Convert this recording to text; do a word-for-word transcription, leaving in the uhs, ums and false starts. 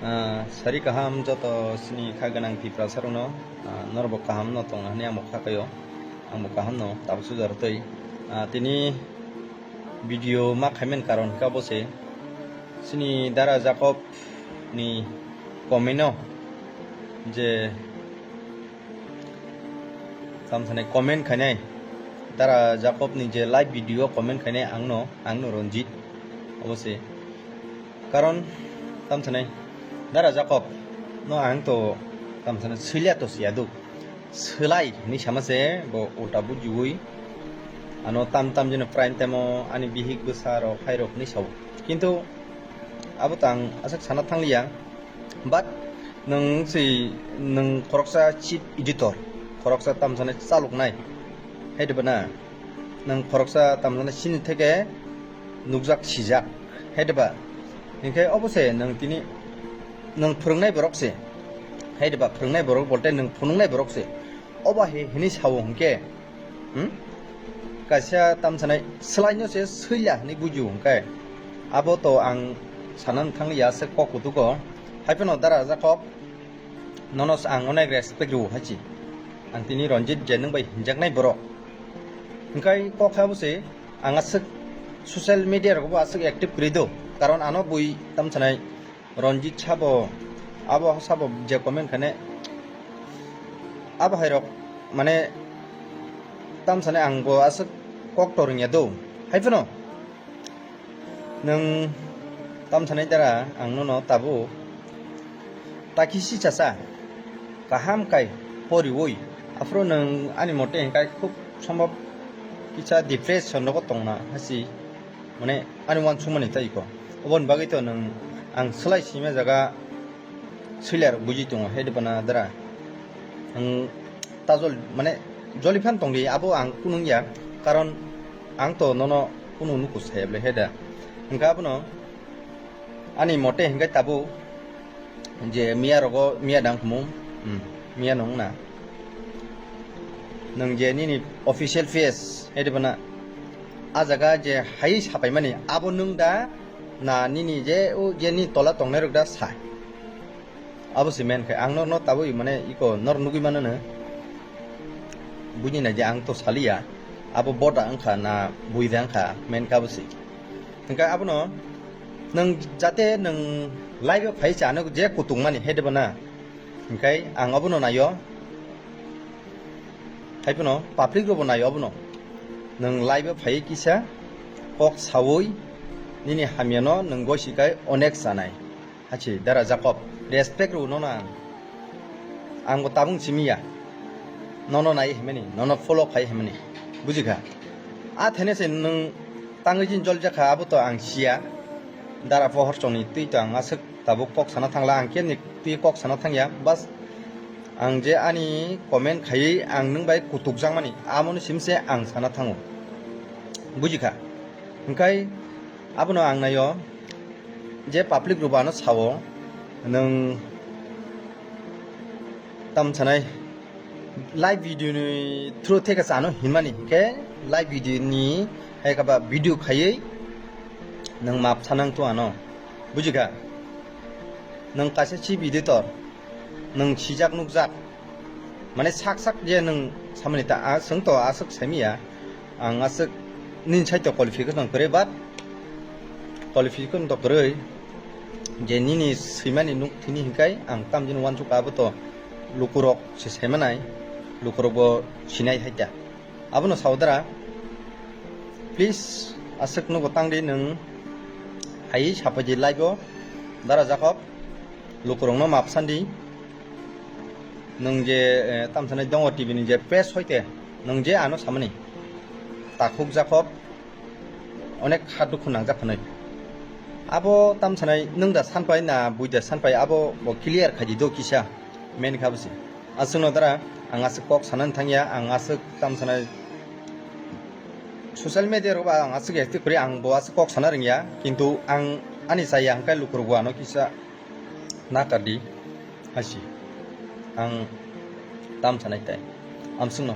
Ah, sari kaham joto sini kha gwnang Tiprasa rokno, ah, norok bo kaham no tong hwnwi ang bo kha kaio, ang bo kaham no tabuk sujar twi. Ah, tini video ma khaimen karon kha bo se sini Dara Jacob ni comment no je tam sanai comment khainai, Dara Jacob ni je live video comment khainai ang no, ang no Ranjit obo se. Karon tam sanai Dara Jacob no ang to tam sanai swilia to siya do. Swlai hinwi sama se bo ulta bujiwi. Ano tam tam jeno prime time o ani bihik bwsa rok hai rok hinwi sao. Kintu abo to ang aswk sana thangliya. But nwng si nwng khoroksa chief editor, khoroksa tam sanai chaloknai. Hai de ba na? Nwng khoroksa tam sanai sini theke nukjak sijak. Hai de ba? Hinkhe obo se nwng tini nwng phwrwngnai borok se. Hai de ba? Phwrwngnai borok bolte nwng phunuknai borok se. Obo hai hinwi sao hinkhe, hmm? Kaisa tam sanai swlaino se swilia hinwi bujio hinkhe. Abo to ang sanani thangliya se kok kutugo. Hai phano Dara Jacob, nono ang onek respect rwo hai si. Ang tini Ranjit je nwng bai hinjaknai borok. Hinkhe kok kha bo se ang aswk social media rogo bo aswk active kwrwi do. Karon ano bui tam sanai Ranjit sabo, abo sabo je comment khane, abo hai rok mane tam sanai ang bo aswk kok to rwngya do. Hai phano nwng tam sanai Dara ang nono tabuk taki si chasa kaham kai poriwi, aphuru nwng ani mote hinkhe khub sombhob kisa depression rogo tongna hai si. Mane ani uansukmani tei ko. Oboni bagwi to nwng ang swlai sima jaga swilar buji tongo, hai de ba na Dara. Ang tajol mane joli phan tongdi, abo ang kunung ya, karon ang to nono kunu nuku saya ble hai da. Hingkha abono ani mote hingkhe tabuk je miya rogo, miya dang khumu, hmm, miya nung na. Nwng je nini official face, hai de ba na, a jaga je hai sapaimani, abo nwng da na nini je o je ni tola tongnai rok da sa. Abo se men khe ang norno tabuk mane iko nor nugui mano no. Buini na je ang to saliya, abo boda wngkha na buida wngkha, men kha abo se. Hingkhe abono nwng jate nwng live o phai chano je kutung mani, hai de ba na? Hingkhe ang abono naio. Hai phano public rokbo naio abono. Nwng live o phai kisa kok saui nini hamyano nwng gosi kai onek sanai. Hachi Dara Jacob, respect rw nono ang. Ang bo tabung simi ya. Nono nai himani, nono follow khai himani. Bujikha? A thene se nwng tangwi jin jol jakha abo to ang siya. Dara pohor chongni twi to ang aswk tabuk kok sana thangla, ang kemni twi kok sana thangya. Bas ang je ani comment khaiwi ang nwng bai kutuk jakmani, amoni simse ang sana thango. Bujikha? Hingkai abono ang naio. Je public rok bo ano sao, nwng tam sanai live video ni through theke chano hinmani, hinkhe live video ni hai kaba video khaiwi nwng map sanang to ano, bujikha? Nwng kaisa chief editor, nwng sijak nukjak, mane sak sak je nwng samani ta, a, chwng to aswk saimiya, ang aswk nini side to qualification kwrwi, but qualification to kwrwi je nini swimani nuk thini hinkai ang tamjin uansuk abo to lukurok se saimanai, lukurok bo sinai hai ta. Abono sao Dara, please, aswk nugo tangdi nwng hai sapaidi live o Dara Jacob, lukurokno map sandi. Nwng je, eh, tamsanai Dongo T V ni je page hoite nwng je ano samani takhuk Jacob onek ha dukhu nangjak hwnwi. Abo tamsanai nwng da sanpai na bui da sanpai abo bo clear khaidi do kisa. Men kha bwse. Aswkno Dara, ang aswk kok sanani thangya, ang aswk tamsanai social media rok ba ang aswk active kwrwi, ang bo aswk kok sana rwngya, kintu ang ani chaya hwnkhe lukurok bo ano kisa nakardi, hasi. Ang tamsanai tai. Amswkno.